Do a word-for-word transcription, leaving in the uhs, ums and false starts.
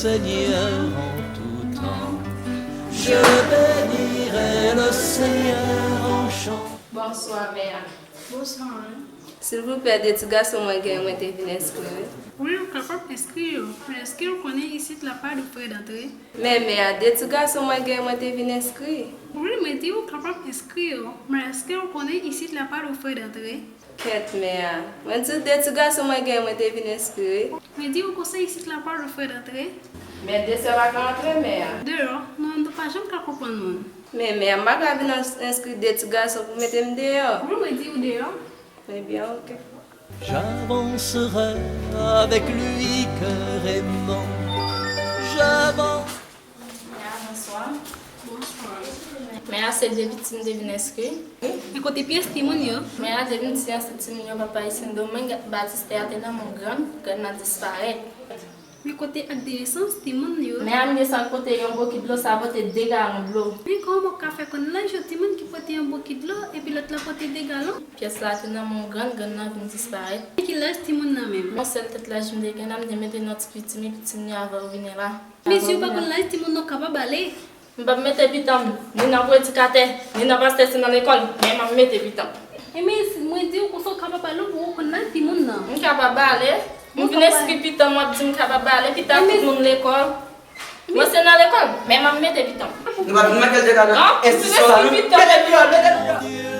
Seigneur en tout temps. Je bénirai le Seigneur en chantant. Bonswa, mè a. Bonswa, mè. Silvouplè, de ti gason mwen genyen, mwen te vin enskri, wi. Wi, ou kapab enskri yo. Men èske ou konnen isit la pa de frè dantre? Men, mè a, de ti gason mwen genyen, mwen te vin enskri. Wi, mwen di ou kapab enskri yo. Men èske ou konnen isit la pa de frè dantre? Kèt, mè a. Mwen di w de ti gason mwen genyen, mwen te vin enskri, wi. Mwen di ou konsa isit la pa de frè dantre? Men de sè pa ka antre, mè a. Deyò? Non, nou pa janm ka konprann moun. Men, mè a, m pa ka vin ins-, enskri de ti gason pou mete m deyò. Wi, mwen di ou deyò. Ebyen, oke. J'avancerai avec lui, cœur aimant. J'avance. Mè a, bonswa. Bonswa. Mè a, se de pitit m te vin enskri. Men kote pyès timoun yo? Mè a, depi m ti an, se timoun yo papa Isin Domeng, Batistè a te nan men yon grann, grann nan disparèt. Men kote ak de esans timoun yo? Mè a, m desann pote yon bokit dlo, sa pote de galon dlo. Men kòman w ka fè konn laj yon timoun ki pote yon bokit dlo epi lòt la pote de galon? Pyès la te nan men yon grann, grann nan vin disparèt. Men ki laj timoun nan menm? Yon sèl tèt laj m te gen la, m te mete nan ti pitit m, pitit m ni avan yo vini la. Men si w pa konn laj timoun nan, w kapab ale. M p ap mete pitit m ni nan predikatè, ni nan pastè, se nan lekòl, men m ap mete pitit m. Ebyen, si mwen di w konsa, w kapab ale, ou konn laj timoun nan. M kapab ale. M vin enskri pitit m, w ap di m kapab ale, pitit tout moun lekòl. Mwen se nan lekòl, men m ap mete pitit m. Nou pa vin manke l de la nan enstitisyon sa, non? Mete l deyò, mete l deyò.